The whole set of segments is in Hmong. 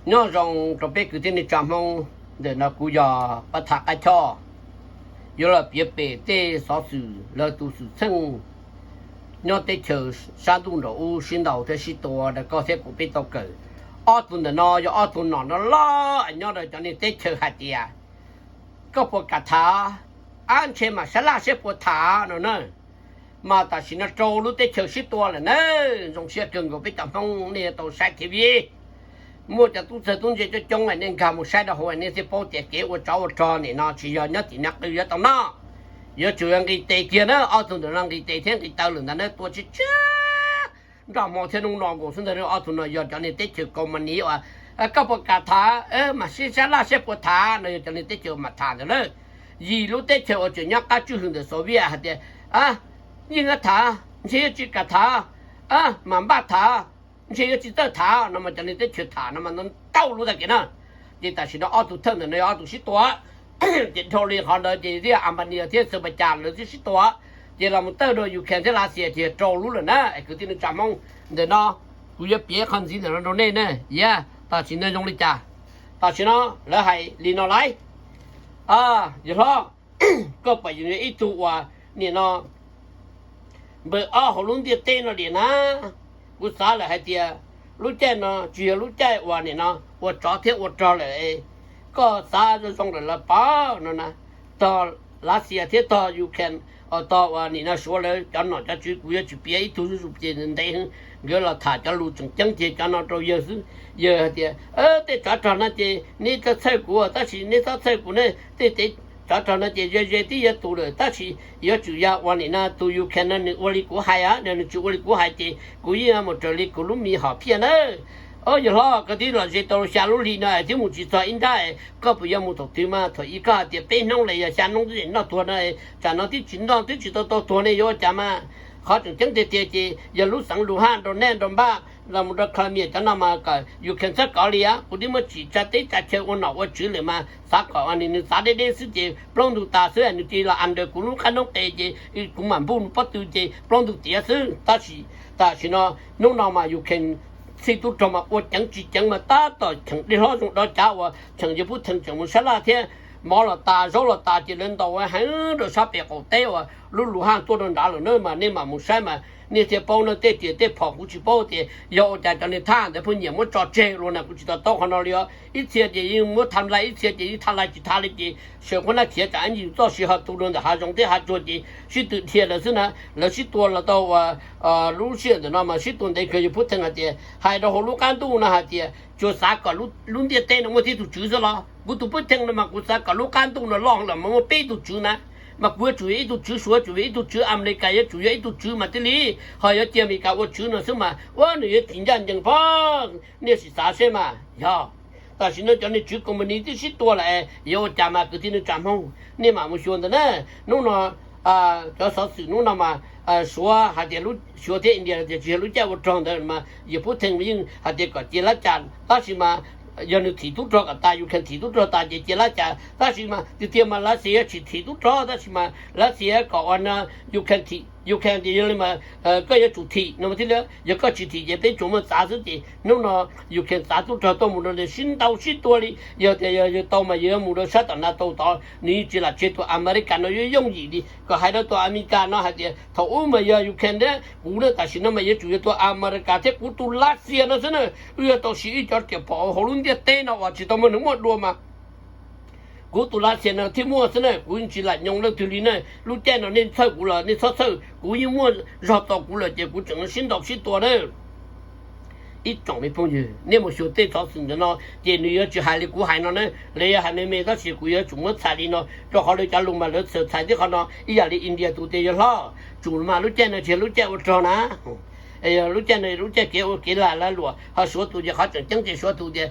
Nyob zoo rau peb kwv tij neej tsa Hmoob, ntawm no kuv yog Paj Thaj Qab Choj, yuav los piav pem tej xov xwm lawv tus xwm txheej nyob teb chaws sab ntuj nraum ub sib ntaus thiab sib tua rau koj thiab kuv peb tau kawm. Ob tug ntawm no yog ob tug nom no loj nyob rau cov niag teb chaws hais tias koj puas kam tham, ab ntshe mam sab laj seb puas tham no na. Mas tam sim no rau lub teb chaws sib tua lawm na. Zoo siab kawg nkaus peb cov Hmoob nej yuav tau saib thiab vim muaj cov tub txawg tub ntse coob coob nej nkag mus saib rau hauv nej thiaj paub tias kev ua tsov ua rog nim no tsis yog nyob tim no qw yuav tau noj. Yuav tsum nqis tes kiag na, ob tug ntawm no nqis tes thiab nqis taw lawm ntag na, tua tshiab tshiab nroj hmo thiab hnub no nkaus xwb ntag. Ob tug no yog cov niag teb chaws kaus mas nis uas koj puas kam tham, mam sib sab laj seb puas tham no yog cov niag teb chaws mam tham ntawd lawm. Yim lub teb chaws uas tseem nyob qab tswj hwm ntawm Soviet hais tias yeej yuav tham, ntshe yuav tsis kam tham, mam npaj tham, ntshe yuav tsis txawj tham no mas cov niag teb chaws tham no mas ntau lub tag kev na. Ces tam sim no ob tug thawj ntawm no yog ob tug sib tua, ces dhau li qhov ntawd ces thiaj Albania thiab Serbia lawv thiaj sib tua, ces los mus tawj rau Ukraine thiab Lav Xias ces rau lub lawm na. Es kwv tij neej tsa Hmoob, ntawm no kuv yuav piav qhov ntxiv ntawm no rau nej na. Yog tam sim no zoo li cas? Tam sim no lawv hais li no lauj, yawg hlob, koj pom yus yog ib tug uas nim no npawb ob hauv lub ntiaj teb no diam na. Kuv xav lawm hais tias lub caij no tsis yog lub caij uas nim no ua tsov thiab ua rog lawm. Koj xav zoo zoo lawm los pom no na, tog Lav Xias thiab tog Ukraine, tog uas nim no Suav lawv cov nom cov tswv, kuv yuav tsum piav ib tug zuj zus ces ntev, nkawd los tham cov lus tseem ceeb ces cov no rau yawg xwb. Yawg hais tias tej tsov rog no ces neb txhob txhawj kuv, tab sis neb txhob txhawj kuv ne, tej tej tsov rog no ces ze ze twb yuav tus lawm, tab sis yuav tsum yog uas nim no tus Ukraine no nws ua li kuv hais, nws tsis ua li kuv hais ces kuv yeej mus raws li kuv lub me hom phiaj na. Yawg hlob, koj twb los ze tau xya lub hli no twb mus tsis txog ib nrab, koj puas yuav mus thaum twg mas? Thaum ub koj hais tias peb hnub los yog xya hnub twb noj tuag no, tsam no twb tsis noj twb tsis tau tau tuag ne, yuav ua cas mas? Qhov tseem ceeb tiag tiag ces yog lub xeev Luhansk, Donetsk, Donbas los mus rau Crimea cov no mas kom Ukraine txhob kov li. Kuv twb muab tsim tsa teb tsa chaw ua nom ua tswv lawm mas xav kom nws xav deb deb xwb ces plaub ntug tas xwb, nws cia li los under kuv lub qab noob qes ces kuv mam npuj nws pob tw ces plaub ntug tiav xwb. Tab sis tam sim no hnub no mas Ukraine txhij tub rog mas ua ceev tsis ceev mas tab tom cheem dej hlob zoo dov cav uas cheem yawg Putin tseem mus sab laj thiab, mov los tas zaub los tas ces lawv ntaus heev rau sab pem qaum teb uas lub Luhansk tuaj rau nrad lawm na mas nej mam mus saib mas nej thiaj paub na. Tej riam tej phom kuv tsis paub tias yog ua cas cov niag thab ntawd pheej nyiam muab tso tseg los na, kuv tsis to taub qhov no li os. Ib txhia ces yeej muab tham lais, ib txhia ces yeej tham lais tsis tham li ces sawv qhuab nab khiav tsam ib yus txoj sia ho tu rau ntawm hav zoov thiab hav tsuag ces sib tw dhia lawm xwb na. Lawv sib tua los tau uas lub sij hawm ntawm no mas sib tua ntev kawg, yawg Putin hais tias hais rau hauv lub qab ntuj no hais tias tsuas xav kom lub ntiaj teb no muaj tib tug tswv xwb los? Kuv tus Putin no mas kuv xav kom lub qab ntuj no loj lawm mas muaj peb tug tswv na, mas kuv yuav tsum yog ib tug tswv, Suav yuav tsum yog ib tug tswv, Amelikas yuav tsum yog ib tug tswv mas thiaj li ho yuav cia Amelikas ua tswv no xwb mas ua nws yuav tsis ncaj ncees pob. Nej sim xav seb mas yog tam sim no cov niag tswv koos mas nis twb sib tua lawm, yuav ua cas mas kwv tij neej tsa Hmoob? Nej mam mus xyuas ntawd na. Hnub no cov xov xwm hnub no mas Suav hais tias, Suav thiab India tias tsis yog lub caij ua rog ntawd mas yawg Putin yeej hais tias kom cia lab cas, tab sis mas yog nws thim tub rog kom tas, Ukraine thim tub rog tas ces cia lab cas, tab sis mas tiag tiag mas Lav Xias yuav tsis thim tub rog, tab sis mas Lav Xias kom uas no Ukraine thim, Ukraine tias yog li mas koj yuav tsum thim no mas thiaj li, yog koj tsis thim ces peb tsuas muaj txav xwb ces hnub no Ukraine txav tub rog tuaj mus rau sib ntaus sib tua li. Yog tias yog tau mas yog yuav mus rau sab tom NATO tod, nws yeej tsis lam tseg tus Amelikas no yuav yooj yim li. Kom hais rau tus Amelikas no hais tias thaum ub mas yog Ukraine thiab kuv na, tam sim no mas yuav tsum yog tus Amelikas thiab kuv tus Lav Xias no xwb na, wb yuav tau siv wb cov riam phom hauv lub ntiaj teb no uas tsis tau muaj neeg muaj dua mas kuv tus Lav Xias no thiaj muaj xwb na, kuv yeej tsis lam nyoo leej twg li na. Lub caij no nej txhawj kuv los nej txhob txhawj, kuv yeej muaj zog tau kuv lawm ces kuv tseem sib ntaus sib tua na. Ib tsoom me phooj ywg, nej mus xyuas tej xov xwm ntawm no ces nws yuav tsis hais li kuv hais no na, lawv yuav hais me me tab sis kuv yuav tsum muab txhais li no rau qhov lawv cov lus mas lawv txhais tib qho no ib yam li India tus tias yawg hlob, tsum mas lub caij no tsis yog lub caij ua rog na, yog lub caij no lub caij kev ua kev lag lag luam, ho Suav tus ces qhov tseem ceeb ces Suav tus tias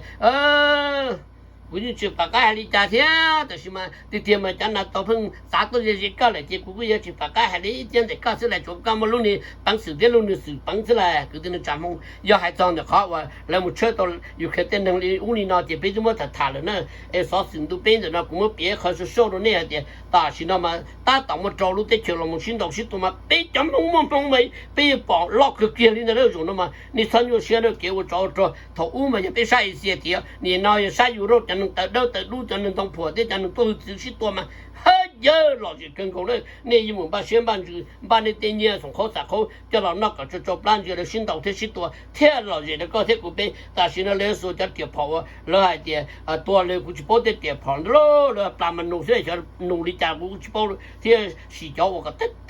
Kuv yeej tsis pom qab hais li cas thiab, tab sis mas tiag tiag mas cov nas tau pheej txav tuaj ze ze koj lawm ces kuv kuj yuav tsis pom qab hais li thiab ntawm koj xwb las, tsuav koj muaj lub niag peev xwm thiab lub niag xwm peev xwb las. Kwv tij neej tsa Hmoob, yog hais txog ntawm qhov uas lawv mus tshawb tau Ukraine tej neeg li ub li no ces peb twb muab tham tham lawm na. Es xov xwm ntu peb ntawm no kuv muab piav qhov sub sub rau nej hais tias tam sim no mas tab tom muaj rau lub teb chaws los mus sib ntaus sib tua mas peb cov Hmoob muaj Hmoob mas peb yuav pom loj kawg kiag li ntawd. Zaum no mas nej txhob nyuaj siab na, kev ua tsov ua rog thaum ub mas yog peb sab Asia tiag, nim no yog sab Europe cov neeg taw dawb taw dub, cov neeg ntoo phuam thiab cov neeg tuaj hwj txwv sib tua mas haj yawg lom zem kawg nkaus na. Nej yuav mus npaj siab npaj ntsws npaj nej tej nyiaj xoom qhaub xam qhaub coj los noj kom tsau tsau plab ntsia lawv sib ntaus thiab sib tua thiab lom zem rau koj thiab kuv peb. Tam sim no lawv xuas cov riam phom uas lawv hais tias tua lawv, kuv tsis paub tej riam phom ntawd, lawv plas mas nus xwb, xyov nus li cas kuv tsis paub thiab, sim cov uas kom teb teb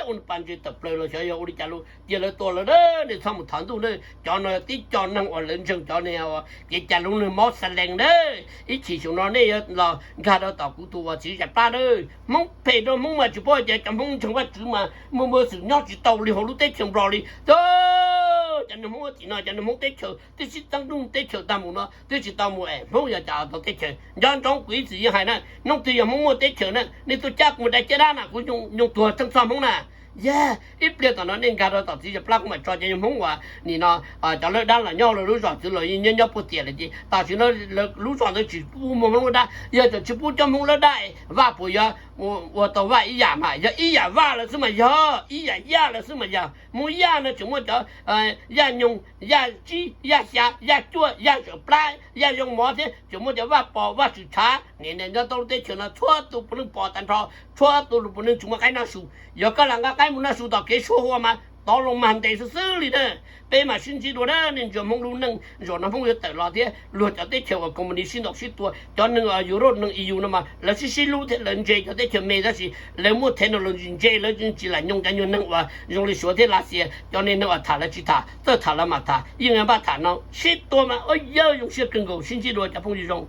ua pas ntses tawm plaws los xyov yog ua li cas lawm, cia lawv tua lawm na. Nej txhob mus thov ntuj na, cov no tib co neeg uas lawv ntseeg cov niag kev cai lub nug mob xa lees na. Ib chim xyoo no nej yuav los nkag rau tom kuv tus uas txiv Zam Plab na. Hmoob phem rau Hmoob mas tsis paub hais tias cov Hmoob ntseeg Vajtswv mas muaj muaj xwm nyob tsis tau li hauv lub teb chaws Nplog li. Cov neeg Hmoob tim no, cov neeg Hmoob teb chaws twb sib txeeb ntuj teb chaws tag mus no twb tsis tau mus es Hmoob yog cov tau teb chaws. Nco ntsoov kuv ib txwm yeej hais na, hnub twg yog Hmoob muaj teb chaws na, nej tuaj cab kuv mus dai caj dab na, kuv nyoo tuag txheej txhoj Hmoob na. Yog ib pliag tom no nej nkag rau tom txiv Zam Plab kuv mam tso cov Hmoob uas nim no cov lawb dab los nyob lawv lub zos txwv los yeej nyob nyob puag tiam lawm ces tam sim no lub zos ntawd tsis pub muaj Hmoob lawb dab. Yog tseem tsis pub cov Hmoob lawb dab, Vaj puas yuav ua tau Vaj ib yam mas? Yog ib yam Vaj lawm xwb mas yog, ib yam Yaj lawm xwb mas yog. Hmoob Yaj no tseem muaj cov Yaj Nyoog, Yaj Tsib, Yaj Xya, Yaj Cuaj, Yaj Zawm Plab, Yaj Zoo Mov thiab tseem muaj cov Vaj Pos, Vaj Swm Tshav, nim no nyob tau lub teb chaws no txhua tus puav leej pom tag nrho, txhua tus puav leej tsis muaj qaib noj su. Yog koj lam nqa qaib mus noj su tom kev suab hua mas tov loo mag ntes xwb xwb li na. Peb mam sib ntsib dua na, nej ntsia Hmoob lub neej zaum no Hmoob yuav tawm los thiab luag cov teb chaws uas company sib ntaus sib tua, cov neeg Europe neeg E U no mas lawv sib sib hlub thiab lawv ntse cov teb chaws me tab sis lawv muaj technology ntse, lawv tsis lam nyoo cov nyuag neeg uas zoo li Suav thiab Lav Xias, cov neeg uas tham lawv tsis tham, txawj tham lawv mam tham, yeej npaj tham no sib tua mas ua yawg zoo siab kawg nkaus. Sib ntsib dua cov phooj ywg zoo.